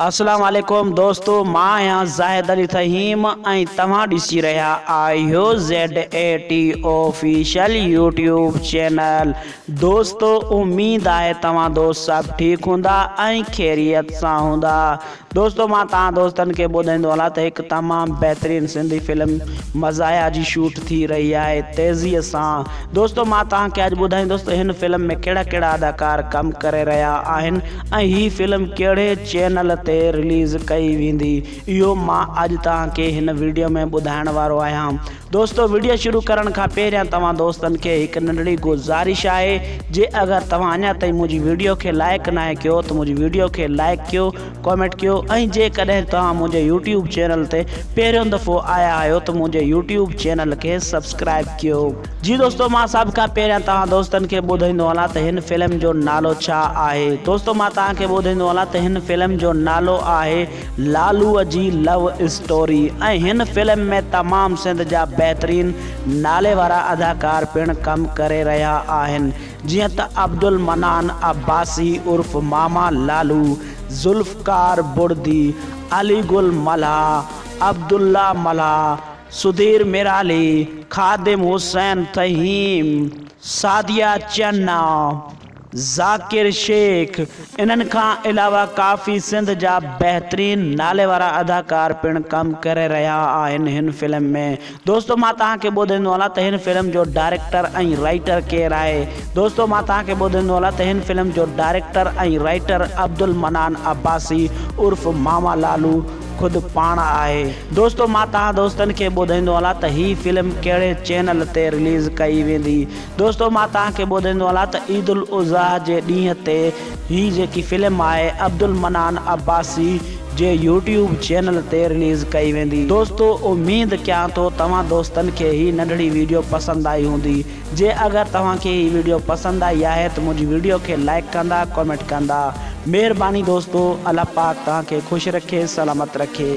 اسلام عليڪم دوستو مان آهيان زاهد علي ٿهيم ۽ توهان ڏسي رهيا آهيو Z A T official YouTube channel دوستو اميد آهي توهان دوست سڀ ٺيڪ هوندا ۽ خيريت سان هوندا دوستو مان توهان دوستن کي ٻڌائيندو هلان ته هڪ تمام بهترين سنڌي فلم مزاحيه جي شوٽ ٿي رهي آهي تيزي سان دوستو مان توهان کي اڄ ٻڌائيندس ته هن فلم ۾ ڪهڙا ڪهڙا اداڪار ڪم ڪري رهيا آهن ۽ هي فلم ڪهڙي چينل تي رليز ڪئي ويندي اهو مان اڄ توهان کي هن وڊيو ۾ ٻڌائڻ وارو آهيان دوستو وڊيو شروع ڪرڻ کان پهريان توهان دوستن کي هڪ ننڍڙي گذارش آهي جي اگر توهان اڃا تائين منهنجي وڊيو کي لائيڪ ناهي ڪيو ته منهنجي وڊيو کي لائيڪ ڪيو ڪامينٽ ڪيو ۽ جيڪڏهن توهان منهنجي يوٽيوب چينل تي پهريون دفعو آيا آهيو ته منهنجي يوٽيوب چينل کي سبسڪرائيب ڪيو. جي دوستو مان سڀ کان پهريان توهان دوستن کي ٻڌائيندو هلان ته هن فلم جو نالو ڇا آهي دوستو مان توهان کي ٻڌائيندو هلان ته هن فلم جو نالو آهي لالوء جي لو اسٽوري ۽ هن فلم ۾ تمام سنڌ جا بهترين نالي وارا اداڪار پڻ ڪم ڪري رهيا آهن جيئن ته عبدالمنان عباسي عرف ماما لالو، ذوالفقار بڙدي، علي گل ملاح، عبدالله ملاح، سڌير ميرالي، خادم حسين ٿهيم، سعديه چنا. ذاڪر شيخ، انهن کان علاوه ڪافي سنڌ جا بهترين نالي وارا اداڪار پڻ ڪم ڪري رهيا آهن هن فلم ۾ دوستو مان توهان کي ٻڌائيندو هلان ته هن فلم جو ڊائريڪٽر ۽ رائيٽر ڪير آهي دوستو مان توهان کي ٻڌائيندو هلان ته هن فلم جو ڊائريڪٽر ۽ رائيٽر عبدالمنان عباسي عرف ماما لالو خود پاڻ آهي. دوستو مان توهان دوستن کي ٻڌائيندو هلان ته هي فلم ڪهڙي چينل تي رليز ڪئي ويندي. دوستو مان توهان کي ٻڌائيندو هلان ته عيد الاضحيٰ جي ڏينهن تي هي جيڪي فلم آهي عبدالمنان عباسي جي يوٽيوب چينل تي رليز ڪئي ويندي. دوستو اميد ڪيان ٿو توهان دوستن کي هي ننڍڙي ويڊيو پسند آئي هوندي. جي اگر توهان کي هي ويڊيو پسند آئي آهي ته منهنجي ويڊيو کي لائيڪ ڪندا ڪامينٽ ڪندا مهرباني دوستو الله پاڪ توهان کي خوش رکي سلامت رکي.